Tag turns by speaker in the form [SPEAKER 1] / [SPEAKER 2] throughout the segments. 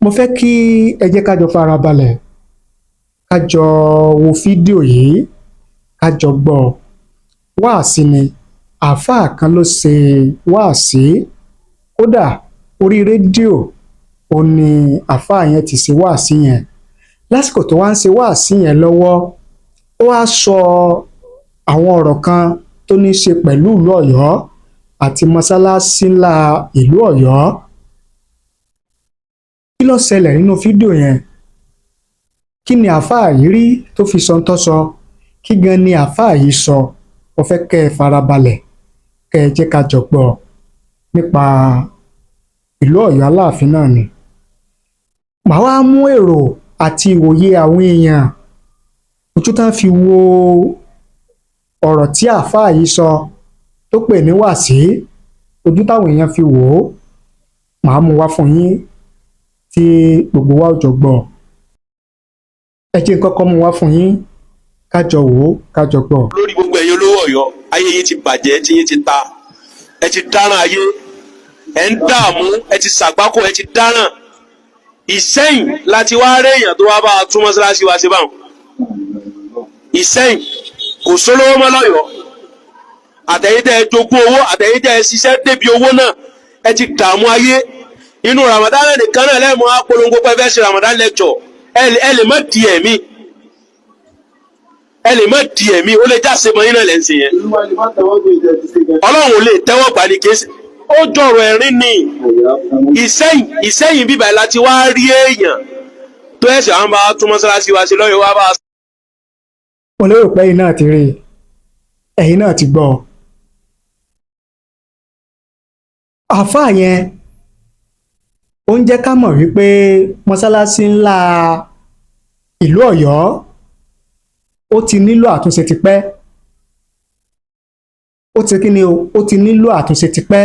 [SPEAKER 1] Mo fẹ́ kí ẹ jẹ́ ká jọ farabalẹ̀, ká jọ wo fídíò yìí, ká jọ gbọ́ ọ. Wáàsí ni, àáfàá kan ló ṣe wáàsí. Kódà orí rédíò ó ní àáfàá yẹn ti ṣe wáàsí yẹn. Lásìkò tó wá ń ṣe wáàsí yẹn lọ́wọ́, ó wá sọ àwọn ọ̀rọ̀ kan tó ní í ṣe pẹ̀lú ìlú Ọ̀yọ́ àti mọ́sálásí ńlá ìlú Ọ̀yọ́. Kí ló ṣẹlẹ̀ nínú fídíò yẹn? Kí ni àáfàá yìí rí tó fi sọ ń tó sọ? Kí gan ni àáfàá yìí sọ? Mo fẹ́ kẹ́ ẹ farabalẹ̀, kẹ́ ẹ jẹ́ ká jọ gbọ́ nípa ìlú Ọ̀yọ́ Aláàfin náà ni. Màá wá mú èrò àti ìwòye àwọn èèyàn, ojú tán fi wo ọ̀rọ̀ tí àáfàá yìí sọ tó pè ní wàsí, ojú táwọn èèyàn fi wò ó, màá mú wá fún yín tí gbogbo wa ó jọ gbọ́. Ẹ jẹ́ n kọ́kọ́ mú wá fún yín, ká jọ wò ó, ká jọ gbọ́.
[SPEAKER 2] Lórí gbogbo ẹ̀yin olówó Ọ̀yọ́, ayé yín ti bàjẹ́, tí yín ti ta, ẹ ti dáràn ayé, ẹ ń dààmú, ẹ ti ṣàgbákò, ẹ ti dáràn. Ìsẹ́yìn láti wá rí èèyàn tó wá bá a tún mọ́ṣáláṣí wa ṣe báwọn. Ìsẹ́yìn kò sólówó mọ́ lọ́yọ̀ọ́. Àtẹ̀yin tẹ́ ẹ jogún owó, àtẹ̀yin tẹ́ ẹ ṣiṣẹ́ débi owó náà, ẹ ti dààmú ayé. Inú Ramadan nìkan náà lẹ́ẹ̀mọ́ apolongo pé ẹ fẹ́ ṣe Ramadan lecture. Ẹ lè má di ẹ̀mí, ẹ lè má di ẹ̀mí, ó lè jáse mọ́ yín náà lẹ́ ń ṣe yẹn. Ọlọ́run ò lè tẹ́wọ́ gbà ní kéésì. Ó jọ̀rọ̀ ẹ̀rín ni. Ìsẹ́yìn, Ìsẹ́yìn bíbá ẹ̀ láti wá rí èèyàn tó ẹ̀sẹ̀ àwọn bá tún mọ́sálásí wa ṣe lọ́yọ̀ wá bá.
[SPEAKER 1] Mo lérò pé ẹ̀yin náà ti rí i, ẹ̀yin náà ti gbọ́ ọ. Àáfàá yẹn ó ń jẹ́ ká mọ̀ wípé mọ́sálásí ńlá ìlú Ọ̀yọ́ ó ti nílò àtúnṣe tipẹ́. Ó ti kí ni o, ó ti nílò àtúnṣe tipẹ́.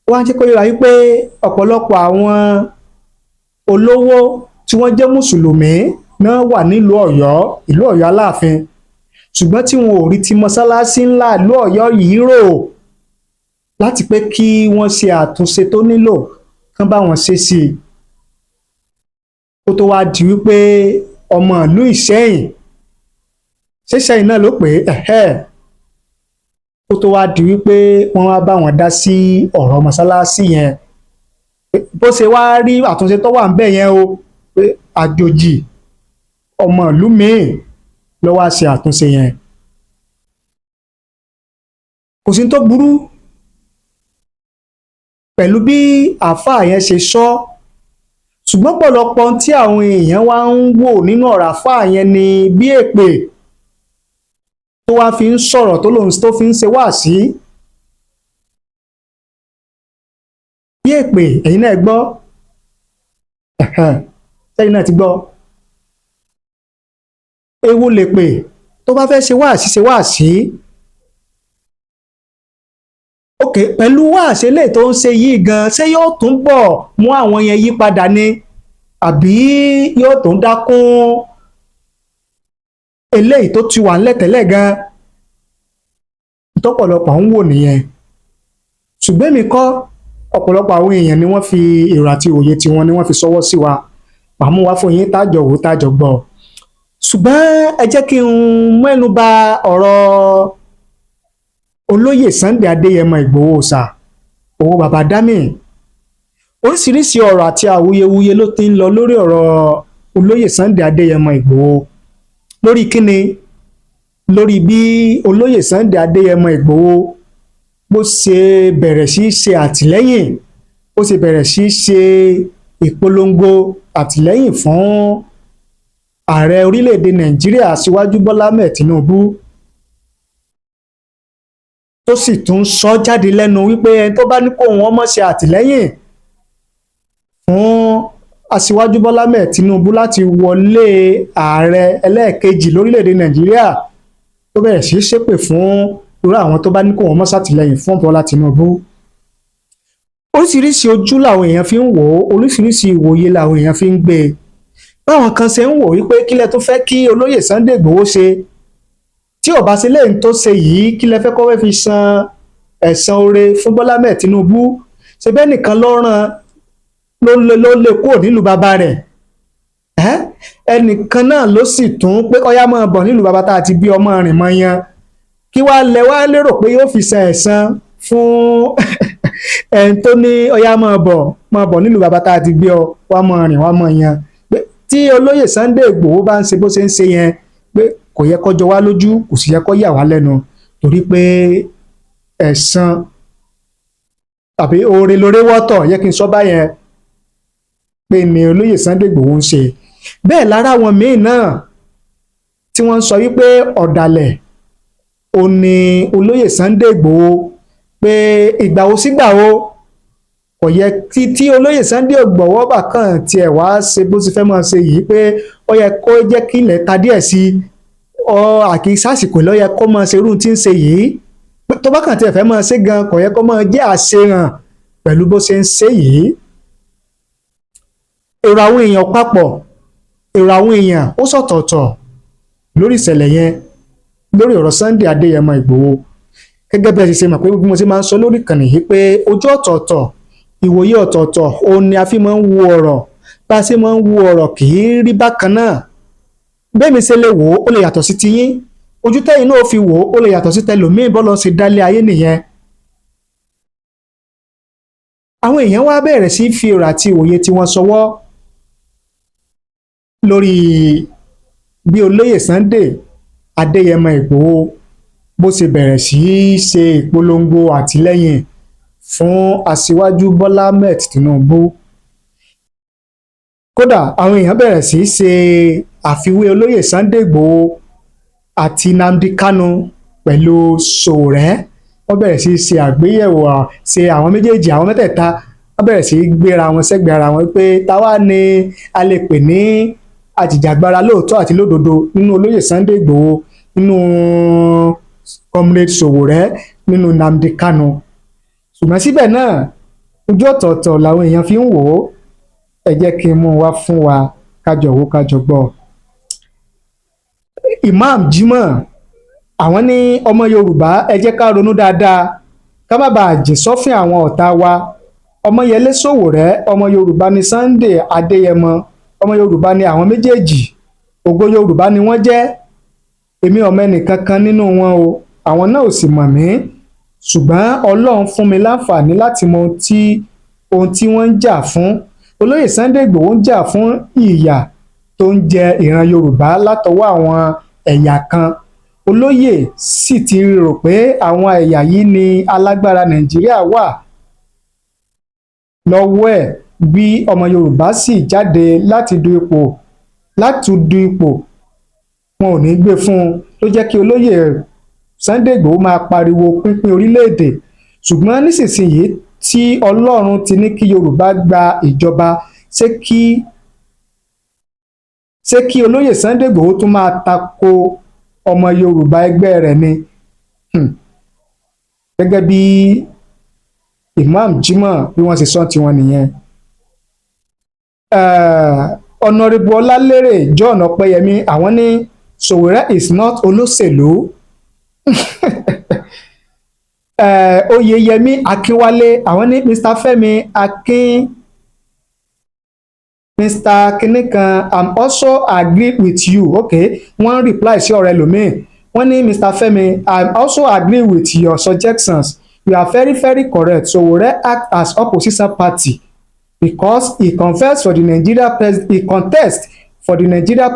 [SPEAKER 1] Ó wá ń jẹ́ kó yé wa wípé ọ̀pọ̀lọpọ̀ àwọn olówó tí wọ́n jẹ́ mùsùlùmí náà wà nílùú Ọ̀yọ́, ìlú Ọ̀yọ́ Aláàfin, ṣùgbọ́n tí wọn ò rí ti mọ́sálásí ńlá ìlú Ọ̀yọ́ yìí rò láti pé kí wọ́n ṣe àtúnṣe tó nílò, kán bá wọn ṣe sí i, kó tó wá di wípé ọmọ ìlú Ìṣẹ́yìn, ṣé Ìṣẹ́yìn náà ló pè é, ẹ̀hẹ́, kó tó wá di wípé wọ́n wá bá wọn dá sí ọ̀rọ̀ mọ́sálásí yẹn. Bó ṣe wá rí àtúnṣe tó wà ń bẹ̀ yẹn o, pé àjòjì ọmọ ìlú míì ló wá ṣe àtúnṣe yẹn. Kò sí tó burú pẹ̀lú bí àáfàá yẹn ṣe sọ, ṣùgbọ́n pọ̀lọpọ̀ tí àwọn èèyàn wá ń wò nínú ọ̀rọ̀ àáfàá yẹn ni bí èpè tó wá fi ń sọ̀rọ̀, tó lòun tó fi ń ṣe wáàsí bí èpè. Ẹ̀yin náà gbọ́, sẹ́yìn náà ti gbọ́. Ewu lè pè tó bá fẹ́ ṣe wáàsí, ṣe wáàsí. Ok, pẹ̀lú wáàsí eléyìí tó ń ṣe yìí gan, ṣé yóò tún bọ̀ mú àwọn yẹn yí padà ni, àbí yóò tún dákún eléyìí tó ti wà ńlẹ̀ tẹ́lẹ̀ gan? Tọ́pọ̀lọpọ̀ ń wò nìyẹn. Ṣùgbọ́n èmi kọ́, ọ̀pọ̀lọpọ̀ àwọn èèyàn ni wọ́n fi èrò àti òye tiwọn ni wọ́n fi ṣọwọ́ sí wa. Màá wá fún yín, tájọ wò, tájọ gbọ́. Ṣùgbọ́n ẹ jẹ́ kí n mẹ́nu bà ọ̀rọ̀ olóyè Sunday Adéyẹmọ Ìgbòho Òòṣà, owó baba dami. Oríṣiríṣi ọ̀rọ̀ àti awuyewuye ló ti ń lọ lórí ọ̀rọ̀ olóyè Sunday Adéyẹmọ Ìgbòho. Lórí kíni? Lórí bí olóyè Sunday Adéyẹmọ Ìgbòho bó ṣe bẹ̀rẹ̀ sí í ṣe àtìlẹ́yìn, ó ṣe bẹ̀rẹ̀ sí í ṣe ìpolongo àtìlẹ́yìn fún ààrẹ orílẹ̀-èdè Nàìjíríà, Aṣíwájú Bọ́lá Ahmed Tinubu, tó sì tún sọ jáde lẹ́nu wípé ẹni tó bá ní kóun ọmọ ṣe àtìlẹ́yìn fún Aṣíwájú Bọ́lá Ahmed Tinubu láti wọlé ààrẹ ẹlẹ́ẹ̀kejì lórílẹ̀-èdè Nàìjíríà, tó bẹ̀rẹ̀ sí í ṣépè fún irú àwọn tó bá ní kóun ọmọ ṣàtìlẹ́yìn fún Bọ́lá Tinubu. Oríṣiríṣi ojú làwọn èèyàn fi ń wò ó, oríṣiríṣi ìwòye làwọn èèyàn fi ń gbé e. Báwọn kan ṣe ń wò wípé kílẹ̀ tó fẹ́ kí olóyè Sunday Igboho ṣe tí ó bá ṣe lẹ́yìn tó ṣe yìí, kílẹ̀ fẹ́ kọ́ fẹ́ fi san ẹ̀san oore fún Bọ́lá Ahmed Tinubu, ṣe bẹ́ẹ̀ nìkan ló rán. ló lé kúrò nílùú bàbá rẹ̀. Ẹnìkan náà ló sì tún pé ọyá máa bọ̀ nílùú bàbá tá a ti bí ọmọ rìn mọ́ yan. Kí wàá lẹ wá lérò pé yóò fi san ẹ̀san fún ẹni tó ní ọyá máa bọ̀ nílùú bàbá tá a ti bí ọ, wá máa rìn, wá máa yan? Pé tí olóyè Sunday Ìgbòho bá ń ṣe bó ṣe ń ṣe yẹn, pé kò yẹ kó jọ wá lójú, kò sì yẹ kó yà wá lẹ́nu, torí pé ẹ̀san tàbí oore lóore wọ́tọ̀ yẹ kí n sọ báyẹn pé ní olóyè Sunday Ìgbòho ń ṣe bẹ́ẹ̀. Lára àwọn míín náà tí wọ́n ń sọ wípé ọ̀dàlẹ̀ ò ní olóyè Sunday Ìgbòho, pé ìgbà wo sígbà wo kò yẹ tí olóyè Sunday Ìgbòho bá kàn tiẹ̀ wá ṣe bó ṣe fẹ́ máa ṣe yìí, pé ó yẹ kó jẹ́ kí ilẹ̀ ta díẹ̀ sí i ọ àkì sásìkò ló yẹ kó máa ṣe irú tí ń ṣe yìí, pé tó bá kàn tiẹ̀ fẹ́ máa ṣe gan, kò yẹ kó máa jẹ́ àṣehàn pẹ̀lú bó ṣe ń ṣe yìí. Èrò àwọn èèyàn papọ̀, èrò àwọn èèyàn ó sọ̀tọ̀ọ̀tọ̀ lórí ìṣẹ̀lẹ̀ yẹn, lórí ọ̀rọ̀ Sunday Adéyẹmọ Ìgbòho. Gẹ́gẹ́ bí ẹ ṣe ṣe mọ̀ pé bí mo ṣe máa ń sọ lórí ìkànnì yìí pé ojú ọ̀tọ̀ọ̀tọ̀, ìwòye ọ̀tọ̀ọ̀tọ̀ òun ni a fi máa ń wo ọ̀rọ̀. Bá a ṣe máa ń wo ọ̀rọ̀ kì í rí bákan náà. Bẹ́ẹ̀ mi ṣe lè wò ó, ó lè yàtọ̀ sí tiyín. Ojú tẹ́yìn náà fi wò ó, ó lè yàtọ̀ sí tẹlòmíì. Bọ́lọ̀ ṣe dálé ayé nìyẹn. Àwọn èèyàn wá bẹ̀rẹ̀ sí fi èrò àti òye tí wọ́n sọwọ́ lórí bí olóyè Sunday Adéyẹmọ Ìgbòho bó ṣe bẹ̀rẹ̀ sí í ṣe ìpolongo àtìlẹ́yìn fún Aṣíwájú Bọ́lá Ahmed Tinubu. Kódà, àwọn èèyàn bẹ̀rẹ̀ sí í ṣe àfiwé olóyè Sunday Ìgbòho àti Nnamdi Kanu pẹ̀lú Sowore. Wọ́n bẹ̀rẹ̀ sí í ṣe àgbéyẹ̀wò ṣe àwọn méjèèjì, àwọn mẹ́tẹ̀ẹ̀ta. Wọ́n bẹ̀rẹ̀ sí í gbéra wọn sẹ́gbẹ̀ẹ́ ara wọn pé táwa ni a lè pè ní àjìjàgbara lóòótọ́ àti lódodo nínú olóyè Sunday Ìgbòho, nínú Comrade Sowore, nínú Nnamdi Kanu. Ṣùgbọ́n síbẹ̀ náà, ojú ọ̀tọ̀ọ̀tọ̀ làwọn èèyàn fi ń wò ó. Ẹ jẹ́ kí n mú un wá fún wa, kájọ wò, kájọ gbọ́. Imam Jimoh, àwọn ní, "Ọmọ Yorùbá, ẹ jẹ́ ká ronú dáadáa, ká má bàa jìn sọ́fìn àwọn ọ̀tá wa. Ọmọyẹlé Sowore, ọmọ Yorùbá ní Sunday Adéyẹmọ, ọmọ Yorùbá ní àwọn méjèèjì. Ògo Yorùbá ni wọ́n jẹ́. Èmi ọmọ ẹnìkankan nínú wọn o, àwọn náà ò sì mọ̀ mí, ṣùgbọ́n Ọlọ́run fún mi láǹfààní láti mọ ohun tí wọ́n ń jà fún. Olóyè Sunday Ìgbòho ń jà fún ìyà tó ń jẹ ìran Yorùbá látọwọ́ àwọn ẹ̀yà kan. Olóyè sì ti rò pé àwọn ẹ̀yà yìí ní alágbára Nàìjíríà wà lọ́wọ́ ẹ̀. Bí ọmọ Yorùbá sì jáde láti du ipò, wọn ò ní í gbé fún un. Ló jẹ́ kí olóyè Sunday Ìgbòho máa pariwo pínpín orílẹ̀-èdè. Ṣùgbọ́n nísinsìnyí tí Ọlọ́run ti ní kí Yorùbá gba ìjọba, ṣé kí olóyè Sunday Ìgbòho tún máa tako ọmọ Yorùbá ẹgbẹ́ rẹ̀ ni?" Gẹ́gẹ́ bí Imam Jimoh bí wọ́n ṣe sọ tiwọn nìyẹn. Honourable Ọlálérè John Ọpẹ́yẹmí, àwọn ní, "Sowore is not olóṣèlú." Oyèyẹmí Akínwálé, àwọn ní, "Mr Fẹ́mi Akin, Mr kinnikan, I'm also agree with you." Okay, wọ́n reply sí ọ̀rẹ́ lòmíì. Wọ́n ní, "Mr Fẹ́mi, I'm also agree with your suggestions. You are very very correct. Sowore act as opposition party because he contest for the Nigeria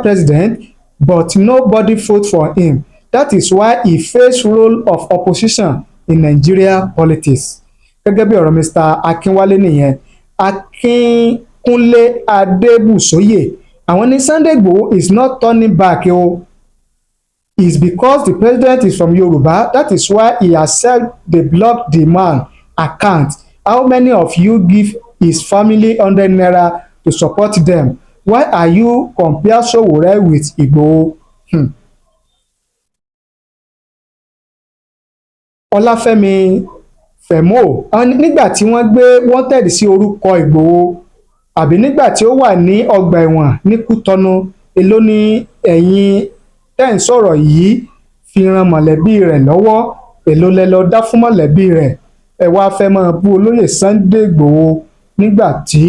[SPEAKER 1] president, but nobody vote for him. That is why he face role of opposition in Nigeria politics." Gẹ́gẹ́ bí ọ̀rọ̀ Mr Akínwálé nìyẹn. Akínkúnlé Adébùsóyè, àwọn ní, "Sunday Igboho is not turning back o. Is because the president is from Yoruba. That is why he accept they block the man account. How many of you give his family ₦100 to support them? Why are you compare Sowore with Igboho?" Ọláfẹ́mi Fẹ̀mọ́, nígbà tí wọ́n gbé wanted sí orúkọ Ìgbòho, àbí nígbà tí ó wà ní ọgbà ẹ̀wọ̀n ní Kútọ̀nù, èló ni ẹ̀yin tẹ́ ń sọ̀rọ̀ yìí fi ran mọ̀lẹ́bí rẹ̀ lọ́wọ́? Èló lẹ lọ dá fún mọ̀lẹ́bí rẹ̀? Ẹ wáá fẹ́ máa bú olóyè Sunday Ìgbòho nígbà tí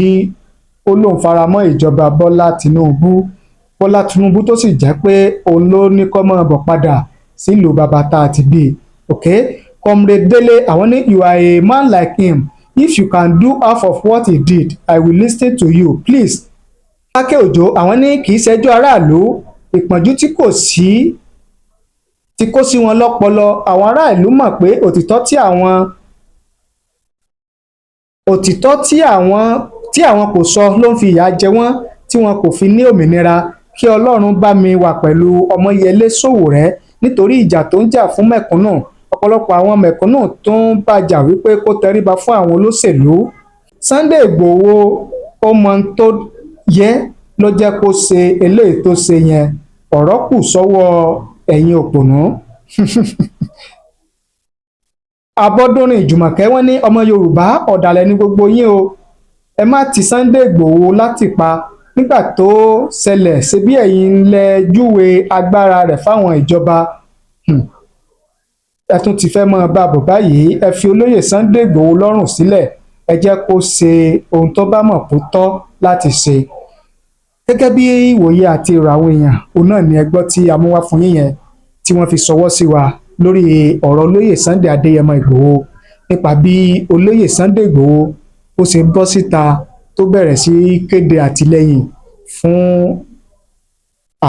[SPEAKER 1] Ó lóun faramọ́ ìjọba Bọ́lá Tinubu, Bọ́lá Tinubu tó sì jẹ́ pé òun ló ní kó máa bọ̀ padà sílùú bàbá tá a ti bí. Ok, Comrade Dele, àwọn ní, "You are a man like him. If you can do half of what he did, I will listen to you, please." Lákè Òjò, àwọn ní kì í ṣẹjọ́ aráàlú, ìpọ́njú tí kò sí tí kò sí wọn lọ́pọlọ. Àwọn aráàlú mọ̀ pé òtítọ́ tí àwọn kò sọ ló ń fi ìyà jẹ wọ́n tí wọn kò fi ní òmìnira. Kí Ọlọ́run bá mi wà pẹ̀lú Ọmọyẹlé Sowore nítorí ìjà tó ń jà fún mẹ̀kúnnù. Ọ̀pọ̀lọpọ̀ àwọn mẹ̀kúnnù tó ń bàjà wípé kó tẹríba fún àwọn olóṣèlú. Sunday Igbòho, ó mọ ohun tó yẹ ló jẹ́ kó ṣe eléyìí tó ṣe yẹn. Ọ̀rọ̀ kù sọ́wọ́ ẹ̀yin òpònú. Abọ́dúnrin Jùmọ̀kẹ́, wọ́n ní ọmọ Yorùbá, ọ̀dàlẹ̀ ní gbogbo yín o. Ẹ má ti Sunday Igbòho láti pa nígbà tó ṣẹlẹ̀, ṣebí ẹ̀yin lẹ júwe agbára rẹ̀ fáwọn ìjọba. Ẹ tún ti fẹ́ máa bá a bọ̀ báyìí. Ẹ fi olóyè Sunday Igbòho lọ́rùn sílẹ̀, ẹ jẹ́ kó ṣe ohun tó bá mọ̀ kó tọ́ láti ṣe. Gẹ́gẹ́ bí ìwòye àti èrò àwọn èèyàn, òun náà ni ẹ gbọ́ tí a mú wá fún yín yẹn, tí wọ́n fi ṣọwọ́ sí wa lórí ọ̀rọ̀ olóyè Sunday Adéyẹmọ Ìgbòho, nípa bí olóyè Sunday Ìgbòho ó ṣe bọ́ síta tó bẹ̀rẹ̀ sí kéde àtìlẹ́yìn fún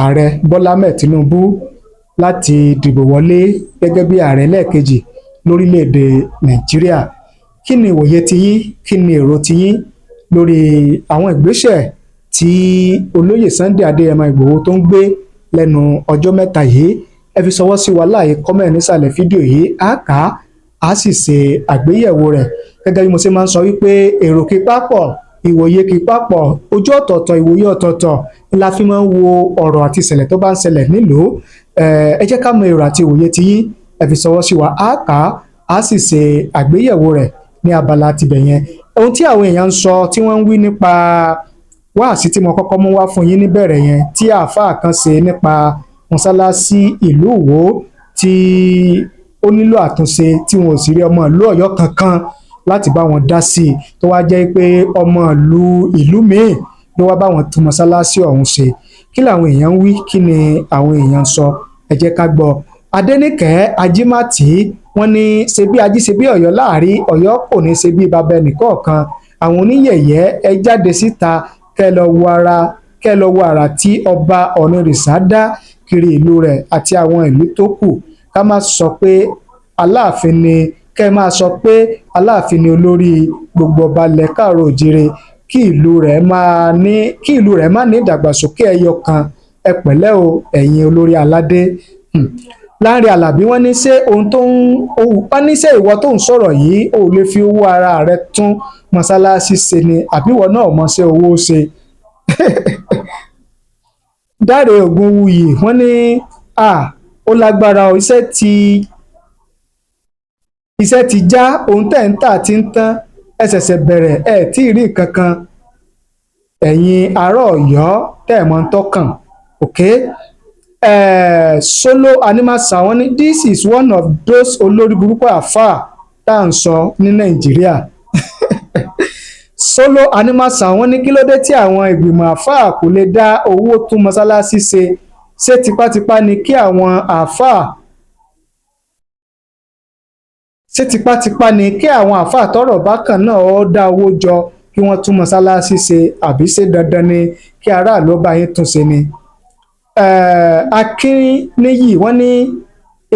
[SPEAKER 1] ààrẹ Bọ́lá Ahmed Tinubu láti dìbò wọlé gẹ́gẹ́ bí ààrẹ lẹ́ẹ̀kejì lórílẹ̀‐èdè Nàìjíríà. Kí ni ìwòye tiyín? Kí ni èrò tiyín lórí àwọn ìgbésẹ̀ tí olóyè Sunday Adéyẹmọ Ìgbòho tó ń gbé lẹ́nu ọjọ́ mẹ́ta yìí? Ẹ fi ṣọwọ́ sí wa láàyè comment nísàlẹ̀ fídíò yìí. Á kà á, á sì ṣe àgbéyẹ̀wò rẹ̀. Gẹ́gẹ́ bí mo ṣe máa ń sọ wípé èrò kí papọ̀, ìwòye kí papọ̀, ojú ọ̀tọ̀ọ̀tọ̀, ìwòye ọ̀tọ̀ọ̀tọ̀ la fi máa ń wo ọ̀rọ̀ àti ìṣẹ̀lẹ̀ tó bá ń ṣẹlẹ̀ nílùú. Ẹ jẹ́ ká mọ èrò àti ìwòye tiyín. Ẹ fi ṣọwọ́ sí wa, á kà á, á sì ṣe àgbéyẹ̀wò rẹ̀ ní abala tibẹ̀ yẹn. Ohun tí àwọn èèyàn ń sọ, tí wọ́n ń wí nípa wáàsí tí mo kọ́kọ́ mú wá fún yín níbẹ̀rẹ̀ yẹn, tí àáfàá kan ṣe nípa mọ́sálásí ìlú Ìwó tí ó nílò àtúnṣe, tí wọn ò sì rí ọmọ ìlú Ọ̀yọ́ kankan láti bá wọn dá sí i, tó wá jẹ́ pé ọmọ ìlú míì ló wá bá wọn tún mọ́sálásí ọ̀hún ṣe, kí làwọn èèyàn ń wí? Kí ni àwọn èèyàn ń sọ? Ẹ jẹ́ ká gbọ́. Adẹ́nìkẹ́ Ajímàtí, wọ́n ní ṣe bí ají ṣe bí Ọ̀yọ́ láàrí, Ọ̀yọ́ kò ní ṣe bí bàbá ẹnìkọ̀ọ̀kan. Àwọn oníyẹ̀yẹ́, ẹ jáde síta kẹ́ lọ wo ara, kẹ́ lọ wo àrà tí ọba Ọ̀nìrìsà dá kiri ìlú rẹ̀ àti àwọn ìlú tó kù. Ká má sọ pé Aláàfin ni, kẹ́ ẹ máa sọ pé Aláàfin ni olórí gbogbo ọba ilẹ̀ káàárọ̀ oòjíire, kí ìlú rẹ̀ má ní ìdàgbàsókè ẹyọ kan. Ẹ pẹ̀lẹ́ o, ẹ̀yin olórí aládé. Lánrẹ Alábí, wọ́n ní ṣé ohun tó ń wọ́n ní ṣé ìwọ tó ń sọ̀rọ̀ yìí, ò lè fi owó ara rẹ tún mọ́sálásí ṣe ni, àbí ìwọ náà mọ̀ ṣe owó ṣe? Dáre Ògúnwùyí, wọ́n ní à ó lágbára o, iṣẹ́ ti já, ohun tẹ́ ń tà ti ń tán, ẹ ṣẹ̀ṣẹ̀ bẹ̀rẹ̀, ẹ tí ì rí nǹkan kan. Ẹ̀yin ará Ọ̀yọ́ tẹ́ ẹ̀ mọ̀ ń tọ́kàn. Okay, Solo Animasa, wọ́n ní this is one of those olórí burúkú àáfàá tá à ń sọ ní Nàìjíríà. Solo Animasa, wọ́n ní kí ló dé tí àwọn ìgbìmọ̀ àáfàá kò lè dá owó tún mọ́sálásí ṣe? Ṣé tipátipá ni kí àwọn àáfàá, ṣé tipátipá ni kí àwọn àáfàá tọ́rọ̀ bákan náà ó dá owó jọ kí wọ́n tún mọ́sálásí ṣe, àbí ṣé dandan ni kí aráàlú bá yín tún ṣe ni? Akínníyì, wọ́n ní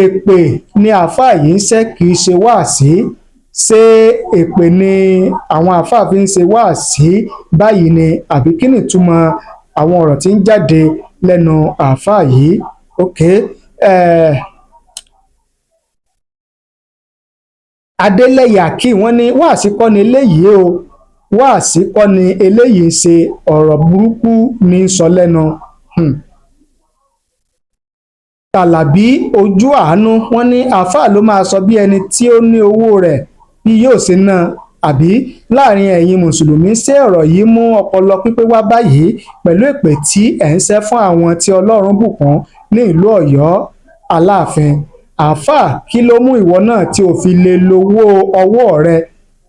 [SPEAKER 1] èpè ni àáfàá yìí ń ṣe, kì í ṣe wáàsí. Ṣé èpè ni àwọn àáfàá fi ń ṣe wáàsí báyìí ni, àbí kí ni ìtumọ̀ àwọn ọ̀rọ̀ tí ń jáde lẹ́nu àáfàá yìí? Ok, Adélẹ́yẹ Akeem, wọ́n ní wáàsí kọ́ ni eléyìí o, wáàsí kọ́ ni eléyìí ń ṣe, ọ̀rọ̀ burúkú ní í sọ lẹ́nu. Tàlàbí ojú àánú, wọ́n ní àáfàá ló máa sọ bí ẹni tí ó ní owó rẹ̀ bí yóò ṣe ná àbí láàrin ẹ̀yin mùsùlùmí? Ṣé ọ̀rọ̀ yìí mú ọpọlọ pípé wá báyìí pẹ̀lú èpè tí ẹ̀ ń ṣẹ́ fún àwọn tí Ọlọ́run bùkún ní ìlú Ọ̀yọ́ Aláàfin? Àáfàá, kí ló mú ìwọ náà tí ò fi lè lówó ọwọ́ rẹ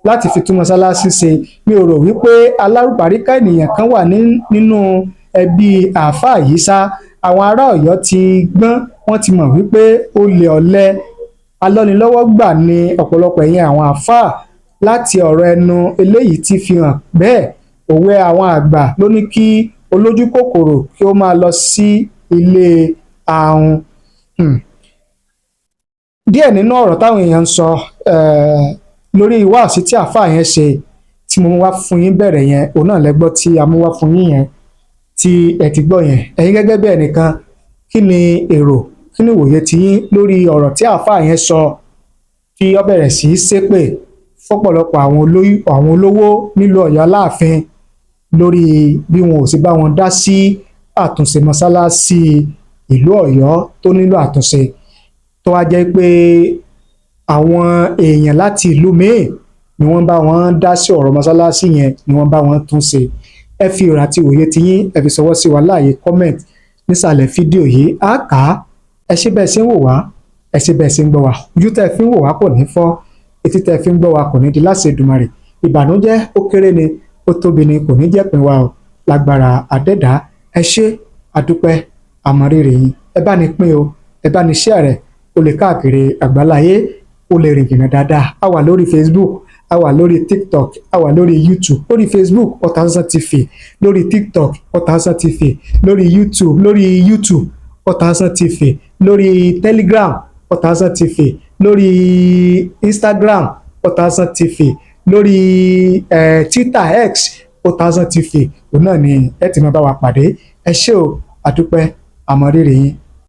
[SPEAKER 1] láti fi tún mọ́sálásí ṣe. Mi ò rò wípé alárùbáríkà ènìyàn kan wà nínú ẹbí àáfàá yìí ṣá. Àwọn ará Ọ̀yọ́ ti gbọ́n, wọ́n ti mọ̀ wípé olè, ọ̀lẹ, alọ́nilọ́wọ́gbà ní ọ̀pọ̀lọpọ̀ ẹ̀yin àwọn àáfàá. Láti ọ̀rọ̀ ẹnu eléyìí ti fi hàn bẹ́ẹ̀. Òwe àwọn àgbà ló ní kí olójú kòkòrò kí ó máa lọ sí ilé ahun. Díẹ̀ nínú ọ̀rọ̀ táwọn èèyàn ń sọ lórí wáàsí tí àáfàá yẹn ṣe tí mo mú wá fún yín bẹ̀rẹ̀ yẹn, òun náà lẹ́gbọ́ tí a mú wá fún yín yẹn tí ẹ ti gbọ́ yẹn. Ẹ̀yin gẹ́gẹ́ bí ẹnìkan, kí ni èrò, kí ni ìwòye tiyín lórí ọ̀rọ̀ tí àáfàá yẹn sọ, tí ó bẹ̀rẹ̀ sí í ṣépè fọ́pọ̀lọpọ̀ àwọn olówó nílùú Ọ̀yọ́ Aláàfin lórí bí wọn ò sì bá wọn dá sí àtúnṣe mọ́sálásí ìlú Ọ̀yọ́ tó nílò àtúnṣe, tó wá jẹ́ pé àwọn èèyàn láti ìlú míì ni wọ́n bá wọn dá sí ọ̀rọ̀ mọ́sálásí yẹn, ni wọ́n bá wọn tún ṣe? Ẹ fi èrò àti òye tiyín, ẹ fi ṣọwọ́ sí wa láàyè comment nísàlẹ̀ fídíò yìí, á kà á. Ẹ ṣé bẹ́ẹ̀ ṣe ń wò wá, ẹ ṣé bẹ́ẹ̀ ṣe ń gbọ́ wá. Ojú tẹ́ ẹ fi ń wò wá kò ní fọ́, etí tẹ́ ẹ fi ń gbọ́ wá kò ní di láṣẹ Èdùmàrè. Ìbànújẹ́, ó kéré ni, ó tóbi ni, kò ní jẹ́pin wa o, lágbára àdẹ́dàá. Ẹ ṣé, àdúpẹ́, àmọ̀rírì yín. Ẹ bá ní pín o, ẹ bá ní share rẹ̀ ó lè káàkiri àgbáláyé, ó lè rìn jìnnà dáadáa. A wà lórí Facebook, a wà lórí TikTok, a wà lórí YouTube. Lórí Facebook, Ọ̀tànsán TV. Lórí TikTok, Ọ̀tànsán TV. Lórí YouTube, Ọ̀tànsán TV. Lórí Telegram, Ọ̀tànsán TV. Lórí Instagram, Ọ̀tànsán TV. Lórí Twitter X, Ọ̀tànsán TV, òun náà ni ẹ ti máa bá wa pàdé. Ẹ ṣé o, àdúpẹ́, àmọ̀rírì yín.